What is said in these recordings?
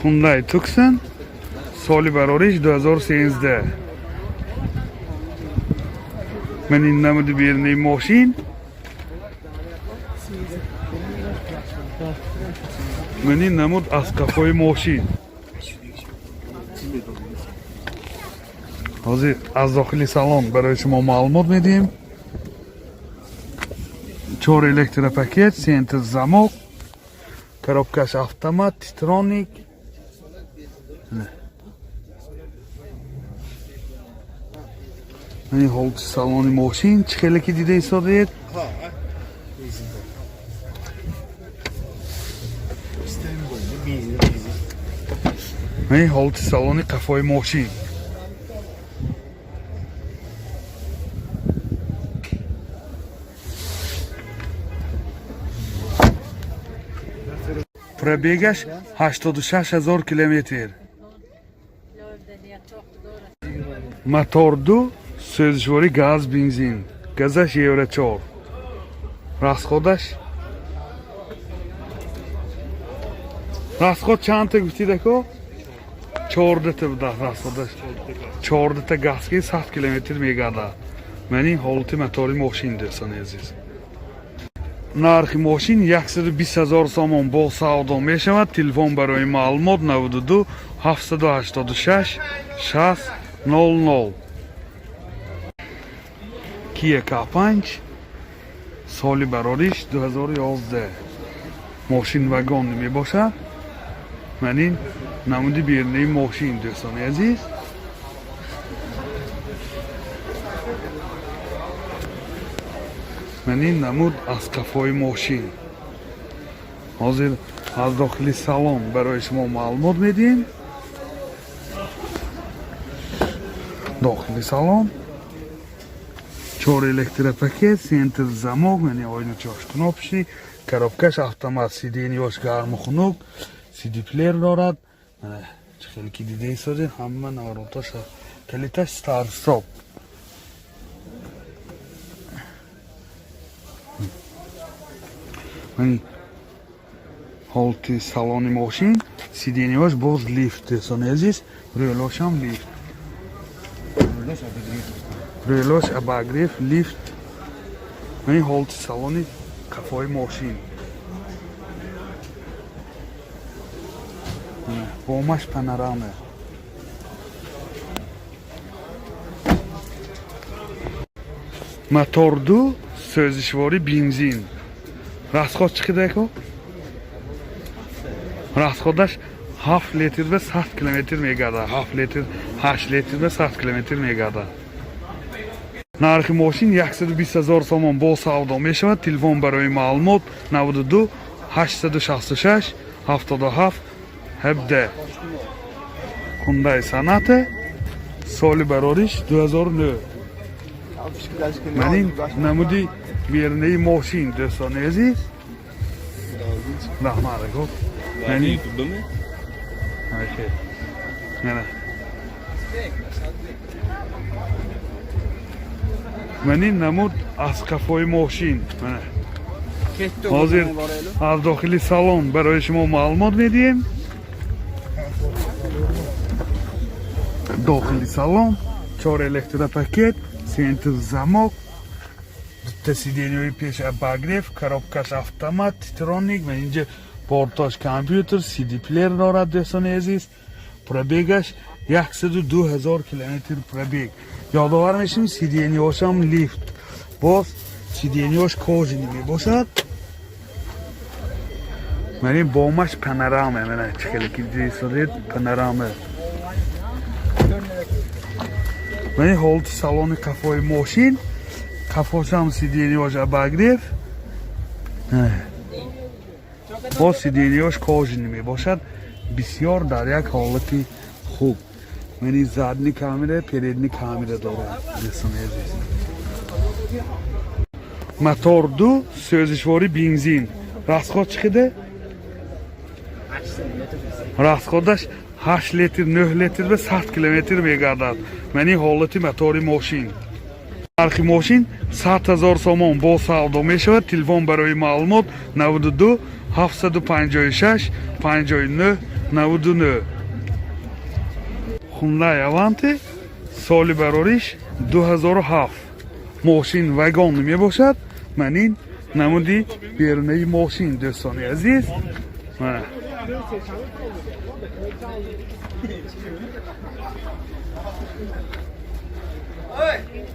Hyundai Tucson, соли барориш 2013. Ман ин намуди берунаи мошин. Ман ин намуд аз қафои мошин. Ҳозир аз дохили салон барои шумо маълумот медиҳем. Чор электропакет, центр замок, коробкаш автомат, титроник. Мани ҳолати салони мошин чӣ хеле ки дида истодаед. Мани ҳолати салони қафои мошин. Пробегаш 86 000 километр. Мотор ду, сӯзишворӣ газ, бензин. Газаш евро 4. Расходаш? Расход чандта гуфтид, ако? 14-та буда расходаш. 14-та газ ки 100 километр мегардад. Ман ин ҳолати мотори мошин, дӯстони азиз. Нархи мошин 120 ҳазор сомон, бо савдо мешавад. Телефон барои маълумот 92 786 60 00. Kia K5, соли барориш 2011. Мошин вагон мебошад. Ман ин намуди берунаи мошин, дӯстони азиз. Ман ин намуд аз қафои мошин. Ҳозир аз дохили салон барои шумо маълумот медиҳем. Дохили салон чор электропакет, центр замок, яъне ойначош кнопочный, коробкаш автомат, сиденьеош гарму хунук, CD плеер дорад. Мана чӣ хеле ки дида истодед, ҳама наворотош, калиташ старт стоп. Мани ҳолати салони мошин, сиденьеош боз лифт, дӯстони азиз, рӯлошам лифт. Рӯлош обогрев, лифт. Мани ҳолати салони қафои мошин. Бомаш панорама. Мотор ду, сӯзишворӣ бензин. Расход чӣ қадар, ако? Расходаш 7 литр ба 100 километр мегардад. 7 литр, 8 литр ба 100 километр мегардад. Нархи мошин 120 ҳазор сомон, бо савдо мешавад. Телефон барои маълумот 92 866 77 17. Hyundai Sonata, соли барориш 2009. Ман ин намуди берунаи мошин, дӯстони азиз. Раҳмат, ако. Ман ин Окей. Мана. Ман ин намуд аз қафои мошин. Мана. Ҳозир аз дохили салон барои шумо маълумот медиҳем. Дохили салон чор электропакет, центр замок, дута сиденьеҳои пеш обогрев, коробкаш автомат, титроник, ва инҷа портош компютер, CD плеер дорад, дӯстони азиз. Пробегаш 102 ҳазор километр пробег. Ёдовар мешавем, сиденьеҳошам лифт. Боз сиденьеҳош кожаный мебошад. Ман ин бомаш панорама, мана чӣ хеле ки дидед, панорама. Ман ин ҳолати салони қафои мошин, қафошам сиденьеҳош обогрев. Боз сиденьеҳош кожаный мебошад. Бисёр дар як ҳолати хуб. Ман ин задний камера, передний камера дорад, дӯстони азиз. Мотор ду, сӯзишворӣ бензин. Расход чӣ қадар? Расходаш 8 литр, 9 литр ба 100 километр мегардад. Ман ин ҳолати мотори мошин. Нархи мошин 100 ҳазор сомон, бо савдо мешавад. Телефон барои маълумот 92 756 59. 99. Хундай Аванте, соли барориш 2007. Мошин вагон мебошад. Ман ин намуди берунаи мошин, дӯстони азиз. Мана.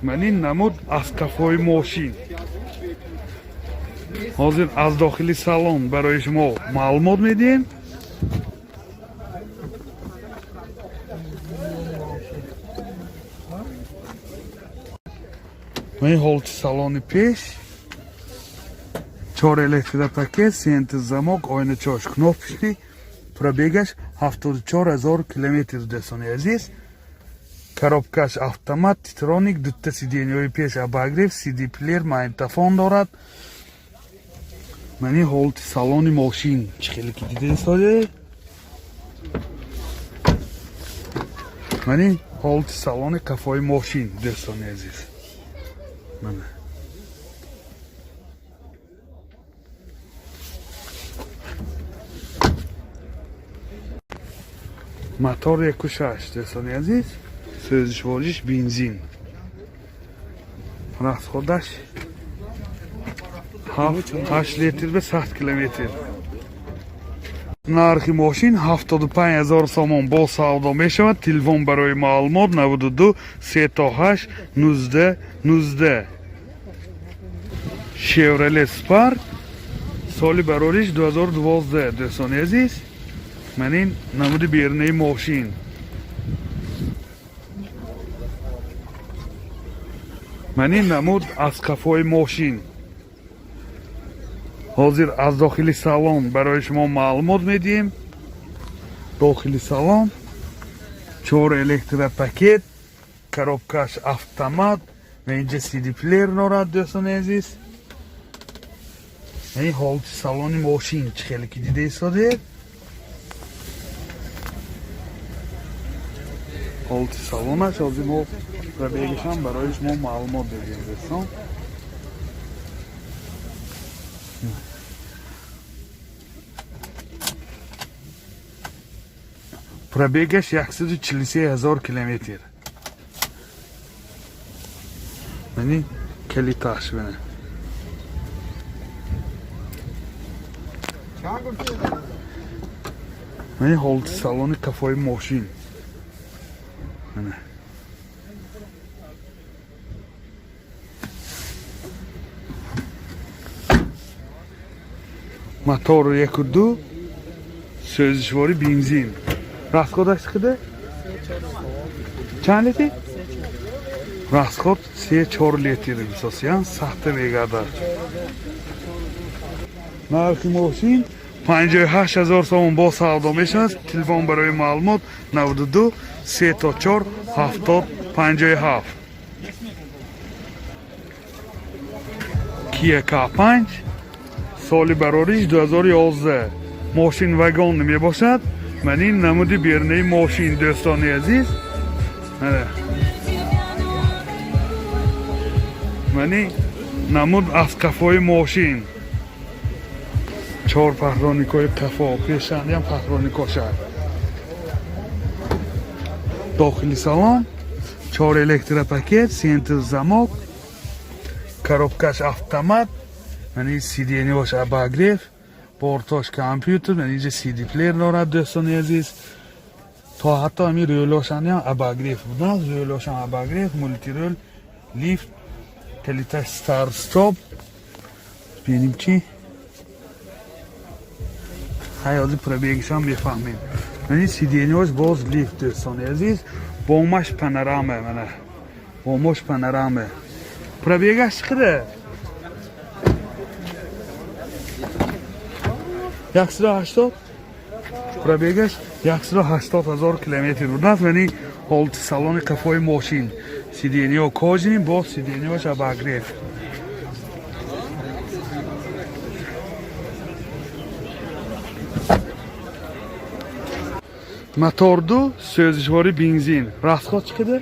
Ман ин намуд аз қафои мошин. Ҳозир аз дохили салон барои шумо маълумот медиҳем. Ин ҳолати салони пеш, чор электропакет, центр замок, оиначош кнопочный, пробегаш 74 000 километр, дӯстони азиз. Коробкаш автомат, титроник, дута сиденьяҳои пеш обогрев, CD плеер, магнитофон дорад. Ман ин ҳолати салони мошин, чӣ хеле ки дида истоде. Ман ин ҳолати салони қафои мошин, дӯстони азиз. Мана. Мотор 1,6, дӯстони азиз, сӯзишвориш бензин, расходаш 7-8 литр ба 100 километр. Нархи мошин 75 000 сомон, бо савдо мешавад. Телефон барои маълумот 92 38 19 19. Шевроле Спарк, соли барориш 2012, дӯстони азиз. Ман ин намуди берунаи мошин. Ман ин намуд аз қафои мошин. Ҳозир аз дохили салон барои шумо маълумот медиҳем. Дохили салон, чор электропакет, коробкаш автомат ва инҷа CD плеер дорад, дӯстони азиз. Ин ҳолати салони мошин, чӣ хеле ки дида истодед. Ҳолати салонаш. Ҳозир мо пробегашам барои шумо маълумот додем, дӯстон. Пробегаш 143 000 километр. Мани калиташ бина. Чанд гуфти? Мани ҳолати салони қафои мошин. Мана. Мотор 1,2, сӯзишворӣ бензин. Расходаш чиқида? Чанд литр? Расход 3-4 литр мисосиян, сахта мегардад. Нархи мошин 58 000 сомон, бо савдо мешавад. Телефон барои маълумот 92 3 4 70 57. Kia K5, соли барориш 2011. Мошин вагон мебошад. Ман ин намуди берунаи мошин, дӯстони азиз. Мана. Ман ин намуд аз қафои мошин. Чор патроникҳои қафо, пешандиам патроникошад. Дохили салон, чор электропакет, центр замок, коробкаш автомат, мани сиденьяш обогрев, бортош компютер, мани инҷа CD плеер дорад, дӯстони азиз. То ҳатто ҳамин рӯлошаниам обогрев буданд, рӯлошам обогрев, мультирул, лифт, калиташ старт стоп. Бинем чӣ? Ҳай, пробегишам мефаҳмем. Мани сиденьяш боз лифт, дӯстони азиз, бомаш панорама, мана. Бомаш панорама. Пробегаш чиқида? 180. Пробегаш 180 000 километр будааст. Мани ҳолати салони қафои мошин. Сиденьяҳо кожаный, боз сиденьяш обогрев. Мотор 2, сӯзишворӣ бензин. Расход чӣ қадар?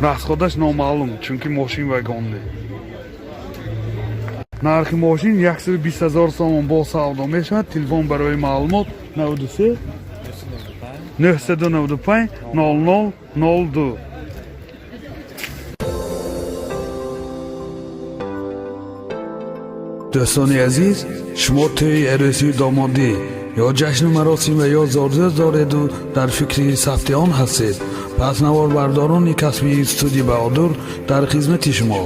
Расходаш номаълум, чунки мошин вагонде. Нархи мошин 120 000 сомон, бо савдо мешавад. Телефон барои маълумот 93 995 00 02. Дӯстони азиз, шумо тӯи арӯсию домодӣ ё ҷашну маросим ва ё зодрӯз дореду дар фикри сабти он ҳастед, пас наворбардорони касбии студия Баҳодур дар хизмати шумо.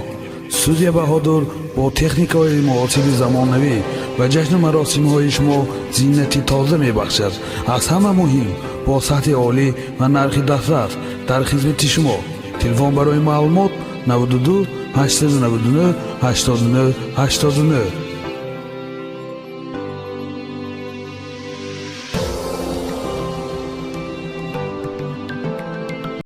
Студия Баҳодур бо техникаҳои муосири замонавӣ ба ҷашну маросимҳои шумо зинати тоза мебахшад. Аз ҳама муҳим, бо сатҳи олӣ ва нархи дастрас дар хизмати шумо. Телефон барои маълумот: 92 899 89 89.